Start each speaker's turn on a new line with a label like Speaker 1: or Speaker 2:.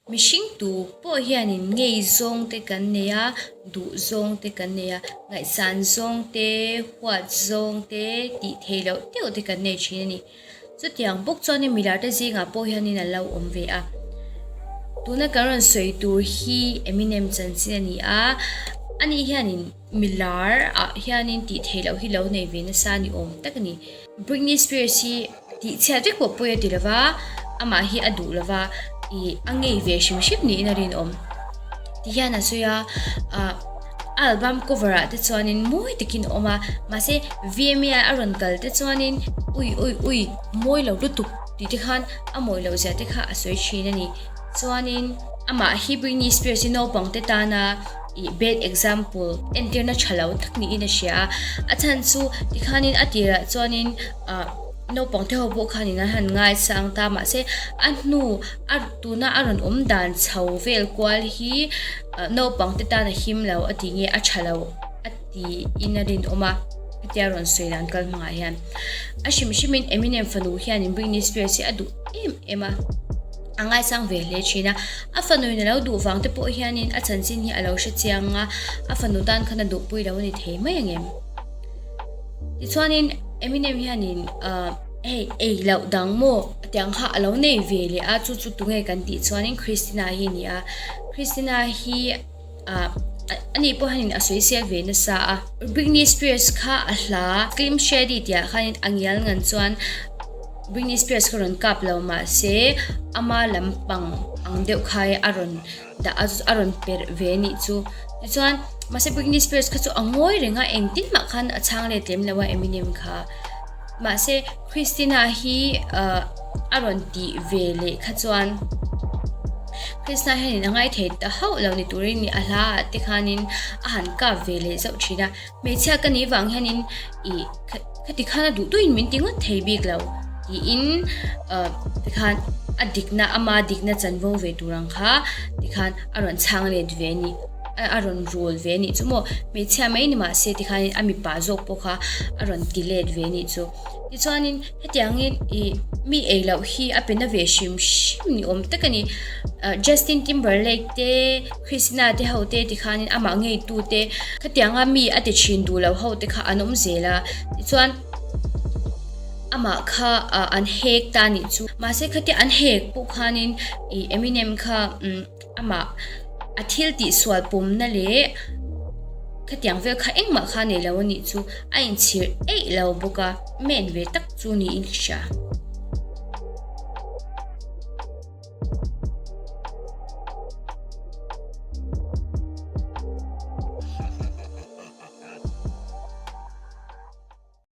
Speaker 1: Mihring tu pawh hianin ngei zawng te kan nei a, duh zawng te kan nei a, ngaihsan zawng te, huat zawng te, tih theih loh deuh te kan nei thin a ni. Chutiang bawk chuanin milar te zingah pawh hianin an lo awm ve a. Tuna kan rawn sawi tur hi Eminem chanchin a ni a, ani hianin milar ah hianin tih theih loh hi lo nei ve nasa ni awm tak a ni. Britney Spears hi tih chhiat vek pawh pawi a ti lo va, amah hi a duh lo va, ih a ngei ve hrim hrim niin a rinawm. Ti hian a sawi a, ah a album cover ah te chuanin mawi takin a awm a, mahse VMA a rawn kal te chuanin ui ui ui mawi lo lutuk tih te khan a mawi loh zia te kha a sawi thin a ni. Chuanin amah hi Britney Spears hi naupang te tana ih bad example entirna tha lo tak niin a hria a, a chhan chu tikhanin a tirah chuanin ah naupang te ho pawh khanin an han ngaisang ta mahse a hnu a tuna a rawn awm dan chho vel kual hi naupang te tan a him lo a tih nge a tha lo a tiin a rinawm a hetia rawn sawi dan kal hmangah hian a hrim hrimin Eminem fanu hianin Britney Spears hi a duh em em a a ngaisang ve hle thin a a fanu in a lo duh vang te pawh hianin a chanchin hi a lo hre chiang a a fanu tan khan a duhpui lo a ni thei mai ang em tichuanin Eminem hianin ah. Hei ei loh dang maw? Tiang kha a lo nei ve leh a, chu chu tunge kan tih chuanin Christina hi a ni a. Christina hi ah ani pawh hianin a sawi sel ve nasa a. Britney Spears kha a hla Slim Shady tih ah khanin a ngial ngan chuan Britney Spears kha rawn kap lo mahse ama lampang ang deuh kha a rawn dah a a rawn perh ve a nih chu. Tichuan mahse Britney Spears kha chu a ngawi reng a engtin mah khan a chhang let lem lo a Eminem kha. Mahse Christina hi ahh a rawn tih ve leh kha chuan Christina hianin a ngaithei ta hauh lo ni turin a hla ah te khanin a han kap ve leh zauh thin a. Hmeichhia ka nih vang hianin ih khati khan a duh duhin min ti ngawt thei bik lo tiin ahh tikhan a dikna ama dikna chanvo ve tur ang kha tikhan a rawn chhang let ve a ni. A rawn rul ve anih chu maw hmeichhia mai ni mah se tikhanin a mipa zawk pawh kha a rawn ti let ve anih chu tichuanin hetiangin ih mi ei loh hi a pe na ve hrim hrim ni awm tak a ni ah Justin Timberlake te Christina te ho te tikhanin amah ngei tu te khatianga mi a ti thin duh loh ho te kha an awm zel a tichuan amah kha ah an hek ta anih chu mahse khatia an hek pawh khanin ih Eminem kha umm. Amah a thil tih sual pumna leh khatiang vel kha engmah kha nei lo a nih chu a inchhir eih lo bawk a, men ve tak chu niin ka hria.